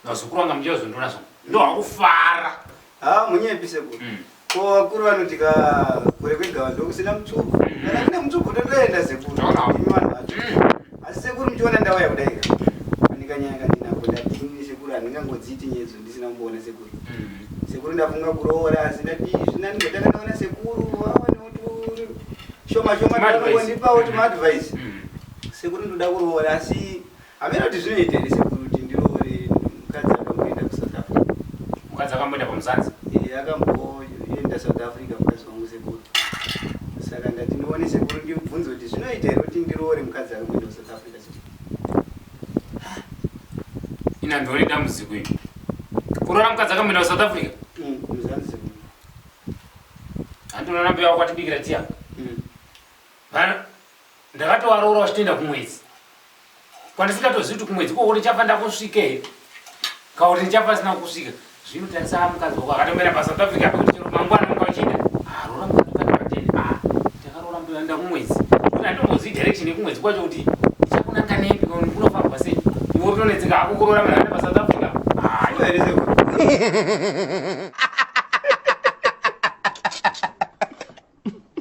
Vazukuru vanga muchazondiona zvangu. Ndohakufara. Ha munyepi sekuru. Ko vakuru vanoti ka kure kwegava ndokusina mutsvubvu. Kana kune mutsvubvu totoenda sekuru. Imi vanhu vacho. Asi sekuru muchiona ndauya kudai ka. Andikanyaya kandinako ndadini sekuru handingangodziiti nyedzo ndisina kumboona sekuru. Sekuru ndafunga kuroora asi ndati zvina ndingotanga ndaona sekuru vawanewo tu shoma shoma vanongondipawo tumaadvice. Sekuru ndoda kuroora asi Hameno kuti zvinoita here sekuru kuti ndiroore mukadzi akamboenda kuSouth Africa. Mukadzi akamboenda paMuzanzi? Eh, akamboenda South Africa mukadzi wangu sekuru. Saka ndati ndione sekuru ndibvunze kuti zvinoita here kuti ndiroore mukadzi akamboenda kuSouth Africa sekuru. Ina ndione dambudziko iri. Kuroora mukadzi akamboenda kuSouth Africa? Muzanzi sekuru. Handinoona mbuya wako atibikira tiya. Vana ndakatovaroora vachitoenda kumwedzi kwandisingatozivi kuti kumwedzi koko ndichafa ndakusvika here kana kuti ndichafa ndisina kusvika zvino tarisa mukadzi wako akatomera pasouth africa pekuti chero mangwana unga uchienda ah, roora mukadzi ukati patende ah, takaroora mbuya enda kumwedzi kuti handombozivi direction yekumwedzi kwacho kuti ndichakunanga nepi kunofambwa sei iwe utonetseka hako kuroora munhu akaenda pasouth africa ah,